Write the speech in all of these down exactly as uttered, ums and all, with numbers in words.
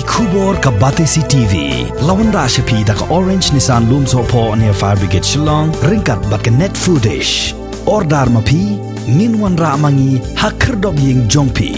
Khubor ka Batesi T V la wanrah sha phi da ka Orange Nissan Lumsohphoh near Fire Brigade Shillong ryngkat bad ka Net Foodish. Order ma phi, ngin wanrah ma ngi ha khyrdop ïing jong phi.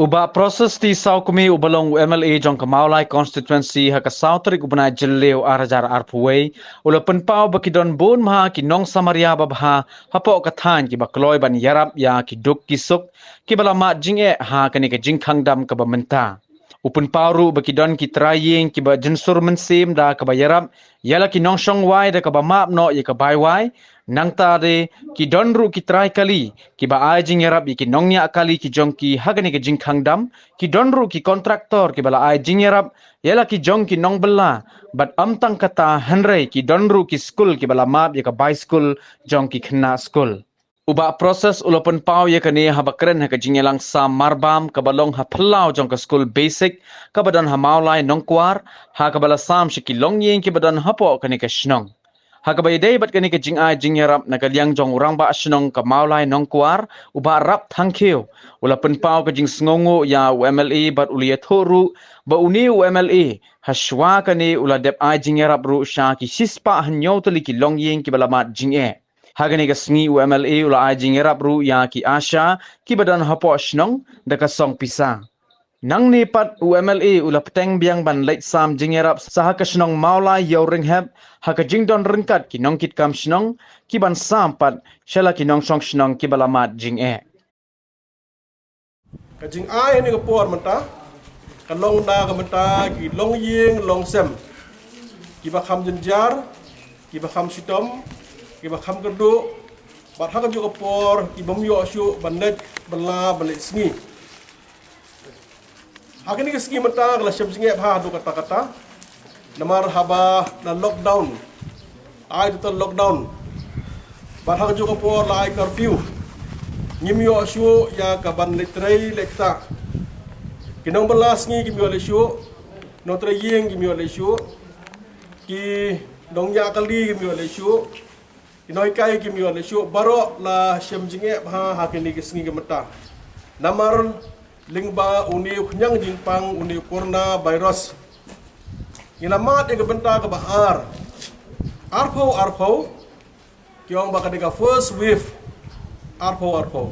U Bah Precious T Sawkmie uba long u M L A jong ka Mawlai Constituency ha ka saw tarik u bnai Jylliew ar hajar arphew wei u la pynpaw ba ki don bun bha ki nong Samaria babha hapoh ka thaiñ kiba kloi ban ïarap ïa ki duk ki suk kiba la mad jingeh ha kane ka jingkhang dam kaba mynta. U pynpaw ruh ba ki don ki trai ïing kiba jynsur mynsiem da kaba ïarap ïa la ki nongshong wai da kaba map noh ïa ka bai wai. Nangta de ki don ruh ki trai kali kiba ai jingïarap ïa ki nongñiah kali ki jong ki ha kane ka jingkhang dam. Ki don ruh ki kontraktor kiba la ai jingïarap ïa la ki jong ki nongbylla. Bad ym tang kata hynrei ki don ruh ki skul kiba la map ïa ka bai skul jong ki khynnah skul. U Bah Precious u la pynpaw ïa kane haba kren ha ka jingïalang sam marbam kaba long ha phyllaw jong ka skul basic kaba don ha Mawlai Nongkwar, ha kaba la sam sha ki longïing kiba don hapoh kane ka shnong. Ha kaba ïadei bad kane ka jingai jingïarap na ka liang jong u rangbah shnong ka Mawlai Nongkwar, u Bah Rap Thangkhiew, u la pynpaw ka jingsngewnguh ïa u M L A bad u la ïathuh ruh ba une u M L A ha shuwa kane u la dep ai jingïarap ruh sha ki shispah hynñiew tylli ki longïing kiba la mad jingeh. Ha kane ka sngi u M L A u la ai jingïarap ruh ïa ki ASHA kiba don hapoh shnong da ka song pisa. Nangne pat u M L A u la pteng biang ban leit sam jingïarap sa ha ka shnong Mawlai Ïew Rynghep ha ka jingdon ryngkat ki nongkitkam shnong ki ban sam pat sha la ki nongshong shnong kiba la mad jingeh. Ka jingai ha kane ka por mynta ka long na ka bynta ki longïing longsem kiba kham jynjar, kiba kham shitom, kiba kham kyrduh, bad ha kajuh ka por ki bym ïoh shuh ban leit bylla ban leit sngi. Ha kane ka sngi mynta ka la shem jingeh bha haduh katta katta. Namar haba la lockdown, ai total lockdown, bad ha kajuh ka por la ai curfew, ngim ïoh shuh ïa ka ban leit trei leit ktah. Ki nongbylla sngi kim ïoh leit shuh, nongtrei ïing kim ïoh leit shuh, ki nongñiah kali kim ïoh leit shuh, ki nonghikai kim ïoh leit shuh. Baroh la shem jingeh bha ha kine ki sngi ki mynta namar lyngba une u khñiang jingpang, une u corona virus. Ngi la mad ïa ka bynta kaba ar, arphew arphew, ki ong ba ka dei ka first wave. Arphew arphew.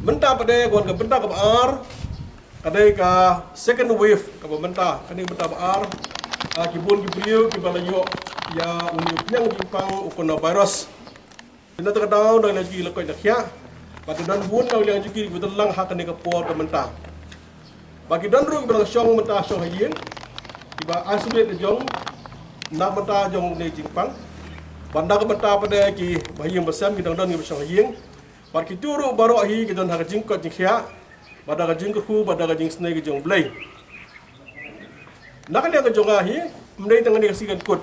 Mynta pat de ka wan ka bynta kaba ar, ka dei ka second wave kaba mynta, ka dei ka bynta ba ar. Ah, ki bun ki briew kiba la ïoh ïa une u khñiang jingpang u coronavirus. Ïa na kata ka daw na la jong ki la koit la khiah, bad don bun na liang jong ki kiba don lang ha kane ka por ka mynta. Ba ki don ruh kiba dang shong mynta shong ha ïing, kiba isolate la jong na ka bynta jong une u jingpang. Bad na ka bynta pat de kiba ha ïing ba sem ki dang don kiba shong ha ïing. Bad kito ruh baroh hi ki don ha ka jingkoit jingkhiah, bad da ka jingkyrkhu, bad da ka jingsnei ka jong U Blei. Na ka liang ka jong nga hi, ym dei tang kane ka sngi kan kut,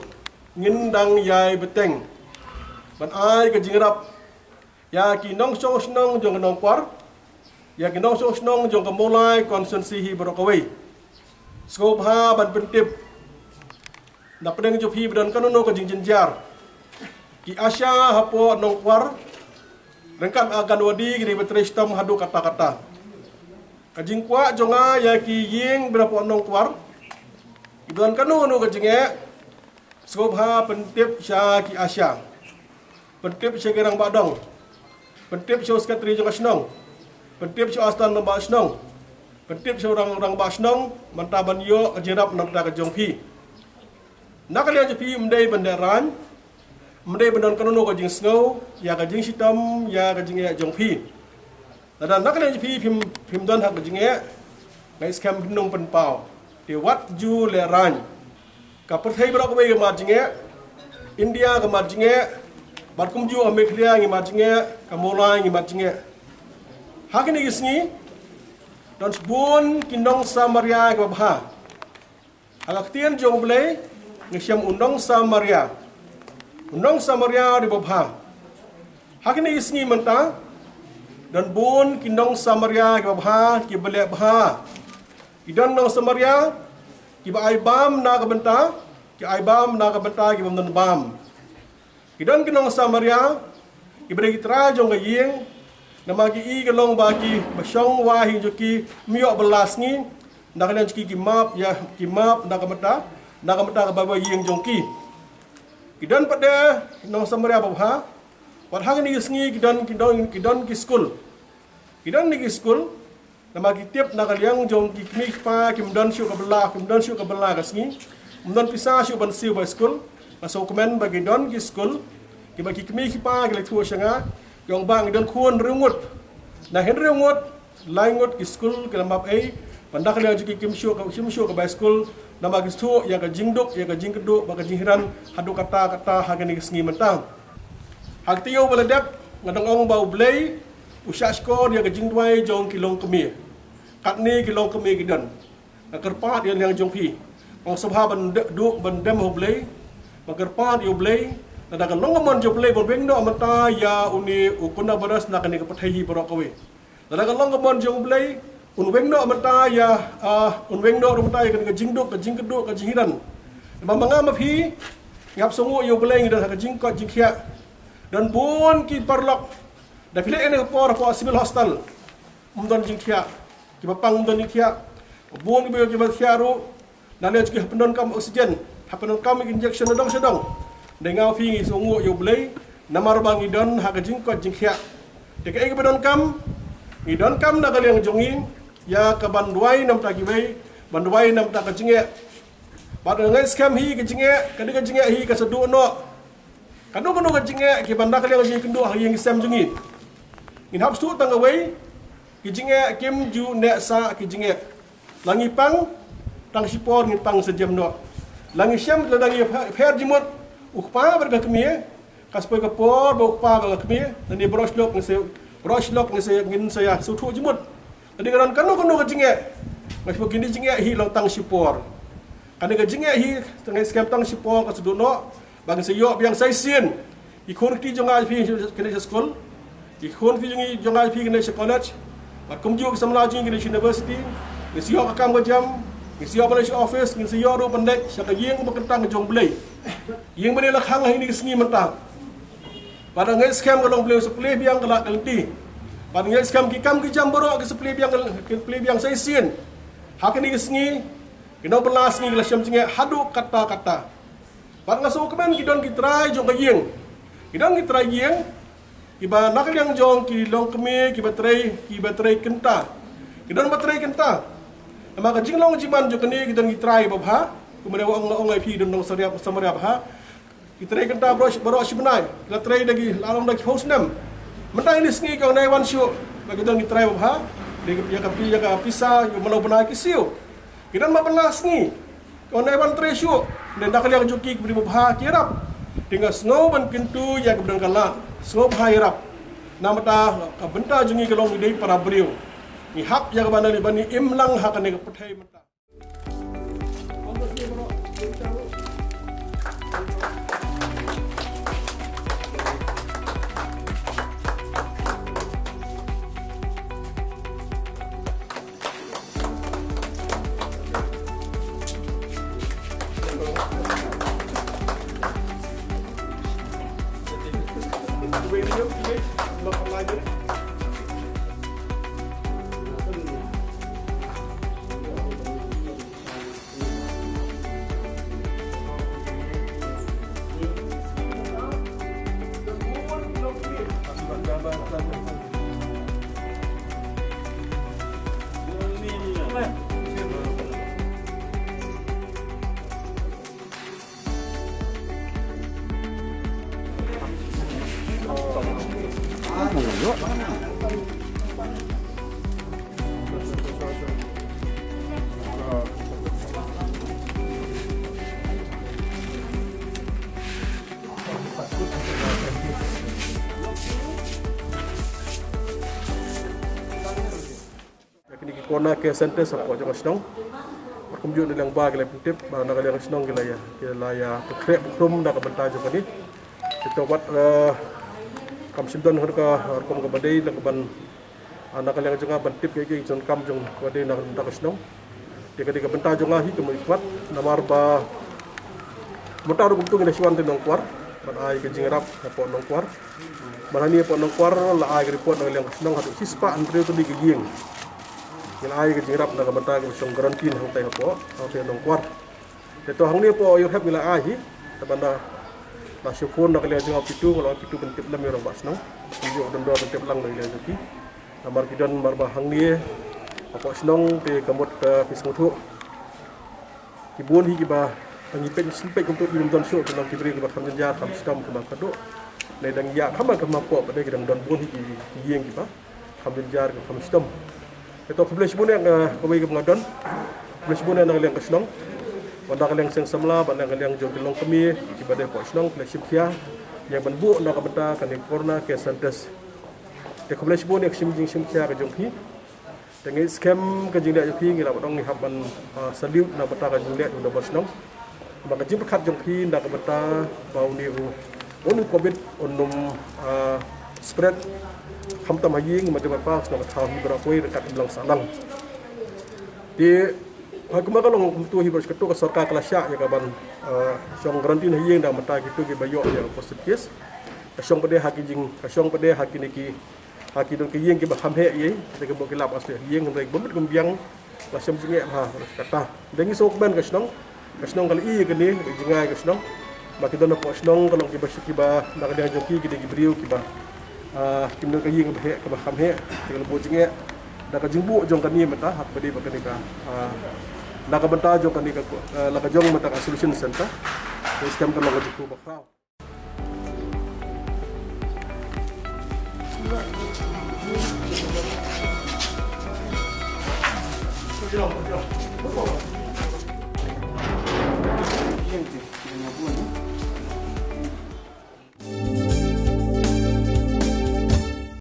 ngin dang ïai bteng ban ai ka jingïarap ïa ki nongshong shnong jong ka Nongkwar, ïa ki nongshong shnong jong ka Mawlai constituency hi baroh kawei. Sngewbha ban pyntip na pdeng jong phi ba don kano kano ka jingjynjar. Ki ASHA hapoh Nongkwar ryngkat Anganwadi ki dei ban trei shitom haduh katta katta. Ka jingkwah jong nga ïa ki ïing ba hapoh Nongkwar, ki don kano kano ka jingeh, sngewbha pyntip sha ki ASHA, pyntip sha ki rangbah dong, pyntip sha u secretary jong ka shnong, pyntip sha u assistant rangbah shnong, pyntip sha u rang, rangbah shnong, mynta ban ïoh ka jingïarap na ka bynta ka jong phi. Na ka liang jong phi ym dei ban deh raiñ, ym dei ban don kano kano ka jingsngew ïa ka jingshitom ïa ka jingeh jong phi. Lada na ka liang jong phi phim, phim don ha ka jingeh, nga ngeit skhem phin ym pynpaw. Te wat ju lehraiñ. Ka pyrthei baroh kawei ka mad jingeh, India ka mad jingeh, bad kumjuh ka Meghalaya ngi mad jingeh, ka Mawlai ngi mad jingeh. Ha kine ki sngi don shibun ki nong Samaria kiba bha. Ha ka ktien jong U Blei ngi shem u nong Samaria. U nong Samaria u dei uba bha. Ha kine ki sngi mynta don bun ki nong Samaria kiba bha, kiba leh bha. Ki don nong Samaria kiba ai bam na ka bynta, ki ai bam na ka bynta ki bym don bam. Ki don ki nong Samaria kiba dei ki trai jong ka ïing, Namar ki i ka long ba ki ba shong wah hi jong ki ym ïoh bylla sngi. Na ka liang jong ki ki map ïa ki map na ka bynta na ka bynta ka bai bai ïing jong ki. Ki don pat de nongsamria babha. Wat ha kine ki sngi ki don ki don ki don ki skul. Ki don ne ki skul. Namar ki tip na ka liang jong ki kmie ki kpa kim don shuh ka bylla kim don shuh ka bylla ka sngi. Ym don pisa shuh ban siew bai skul. Nga sngewkmen ba ki don ki skul. Kiba ki kmie ki kpa ki la thuh sha nga. Ki ong ba ngi don khun hynriew ngut. Na hynriew ngut lai ngut ki skul ki la map ei. Ban da ka liang jong ki kim shuh ka kim shuh ka bai skul. Namar ki shu ïa ka jingduk ïa ka jingkduh ba ka jinghiran haduh kata kata ha kine ki sngi mynta. Ha kata ïew ba la dep nga dang ong ba U Blei u shah shkor ïa ka jingduwai jong ki longkmie. Katne ki longkmie ki don. Nga kyrpad ïa liang jong phi. Ong sngewbha ban de- duh ban dem ha U Blei. Nga kyrpad ïa U Blei. Lada ka long ka mon jong U Blei ban weng noh mynta ïa une u coronavirus na kane ka pyrthei hi baroh kawei. Lada ka long ka mon jong U Blei un weng noh mynta ïa ah, un weng noh ruh mynta ïa kane ka jingduk ka jingkduh ka jinghiran. Namar ma nga ma phi ngi hap sngewnguh ïa U Blei ngi don ha ka jingkoit jingkhiah. Don bun ki paralok da phi leh ïa kane ka por hapoh Civil Hospital. Ym don jingkhiah. Kiba pang ym don jingkhiah. Bun kiba kiba khiah ruh. Na liang jong ki hap pyndonkam oxygen, hap pyndonkam injection na dong sha dong. Dei nga phi ngi sngewnguh ïa U Blei namar ba ngi don ha ka jingkoit jingkhiah. Te kaei kaba donkam? Ngi donkam na ka liang jong ngi ïa ka ban duwai na bynta kiwei, ban duwai na bynta ka jingeh. Bad nga ngeit skhem hi ka jingeh, ka dei ka jingeh hi ka sa duh noh. Kano kano ka jingeh kiba na ka liang jong ngi kynduh ha ïing sem jong ngi. Ngin hap shu tang kawei, ki jingeh kim ju neh sah ki jingeh. La ngi pang tang shipor ngin pang sa jem noh. La ngi shem la dang ïa pher jingmut u kpa bad ka kmie. Ka spoi ka por ba u kpa bad ka kmie lane baroh shlok ngi sa baroh shlok ngi sa ngin sa ïa sngewthuh jingmut. Lane ka don kano kano ka jingeh. Nga shu kine jingeh hi long tang shipor. Kane ka jingeh hi tang skhem tang shipor ka sa duh noh. Ba ngin sa ïoh biang sa shisien. Ki khun ki jong nga phi kine sha skul. Ki khun ki jong nga phi kine sha college. Bad kumjuh ki samla jong ngi kine sha university. Ngin sa ïoh ka kam ka jam. Ngin sa ïoh ban leit sha office, ngin sa ïoh ruh ban leit sha ka ïing ba kyntang jong U Blei. Ïing ba ne la khang ha kine ki sngi mynta. Bad nga ngeit skhem ka long Blei sa plie biang ka lad ka lynti. Bad nga ngeit skhem ki kam ki jam baroh ki sa plie biang ki plie biang sa shisien. Ha kine ki sngi ki nongbylla sngi ki la shem jingeh haduh katta katta. Bad nga sngewkmen ki don ki trai jong ka ïing. Ki don ki trai ïing kiba na ka liang jong ki longkmie kiba trei kiba trei kynta. Ki don ba trei kynta. Namar ka jinglong jingman jong kane ki don ki trai babha. Kumne ong ong ai phi don nongsamria samria bha. Ki trei kynta baroh baroh shi bnai. Ki la trei da ki la long da ki phew snem. Mynta ine sngi ki ong nai wan shuh ba ki don ki trai babha. Dei ïa ka pi ïa ka pisa ïa u mano bnai ki siew. Ki don ma bnai sngi. Ka nai wan trei shuh, ne da ka liang jong ki ki briew babha ki ïarap. Te nga sngew ban kyntu ïa ka bnai ka lad, sngew bha ïarap. Namar ta ka bynta jong ngi ka long ngi dei para briew. Ngi hap ïa ka ban da ban im lang ha kane ka pyrthei mynta. Kine ki corner care centre hapoh jong ka shnong. Bad kumjuh na liang ba ki la pyntip ba na ka liang ka shnong ki la ïa ki la ïa pynkhreh pynkhrum na ka bynta jong kane. Kita wat, eh, kam shym don ka rukom kaba dei na ka ban Ah, na ka liang jong nga ban tip ïa ki jong kam jong ka dei na ka bynta ka shnong. Te ka dei ka bynta jong nga hi ka mut kwat namar ba mynta ruh kumtu ngi la shu wan te Nongkwar ban ai ka jingïarap hapoh Nongkwar. Ba hangne hapoh Nongkwar la ai ka report na ka liang ka shnong haduh shispah hynriew tylli ki ïing. Ngi la ai ka jingïarap na ka bynta ka shong quarantine hangtai hapoh, hangtai Nongkwar. Te to hangne hapoh Ïewrhep ngi la ai hi. Te ban da la shu phone na ka liang jong u Pitu, nga la u Pitu ban tip lem ïa u rangbah shnong. Ki ju don dor ban tip lang na ka liang jong ki. Namar ki don mar ba hangne hapoh shnong te ka mut, eh, phi sngewthuh. Ki bun hi kiba ngi peit, sngewpeit kumto, ki bym don shuh, ki long ki briew kiba kham jynjar kham shitom kiba khatduh. Lei dang ïa kham kham hapoh pat de ki dang don bun hi ki, ki ïing kiba kham jynjar kiba kham shitom. Te to khublei shibun ïa, eh, kawei kaba nga don. Khublei shibun ïa na ka liang ka shnong, ban da ka liang seng samla, ban da ka liang jong ki longkmie kiba dei hapoh shnong, ki la shim khia ïa ban buh na ka bynta kane ka Corona Care Centres. Te khublei shibun ïa ka shim jingshim khia ka jong phi. Te ngi skhem ka jingleh jong phi, ngi la ba dang ngi hap ban, ah, salute na bynta ka jingleh jong u Nongkwar shnong. Ba ka jingpyrkhat jong phi na ka bynta ba une u, une u Covid un ym, ah, spread khamtam ha ïing, ma dei ba pa shnong ka thaw hi baroh kawei ryngkat blang sahlang. Te ha kumba ka long kumto hi baroh kato ka sorkar ka la shah ïa ka ban, ah, shong quarantine ha ïing na ka bynta kito kiba ïoh ïa ka positive case. Ka shong pat de ha ki jing, ka shong pat de ha kine ki Ha ki don ki ïing kiba kham heh ïa, te ki bok ki lap asli ïing, hynrei bym bit kum biang la shem jingeh ha kata. Te ngi sngewkmen ka shnong, ka shnong ka la ïohi ïa kane ka jingai ka shnong. Ba ki don hapoh shnong ka long kiba shu kiba na ka liang jong ki, ki dei ki briew kiba, ah, kim don ka ïing kaba heh, kaba kham heh, te ka la buh jingeh da ka jingbuh jong kane mynta ha kaba dei ba kane ka, ah, na ka bynta jong kane ka, ah, la ka jong mynta ka isolation center. Te skhem ka long ka jingkyrkhu ba khraw.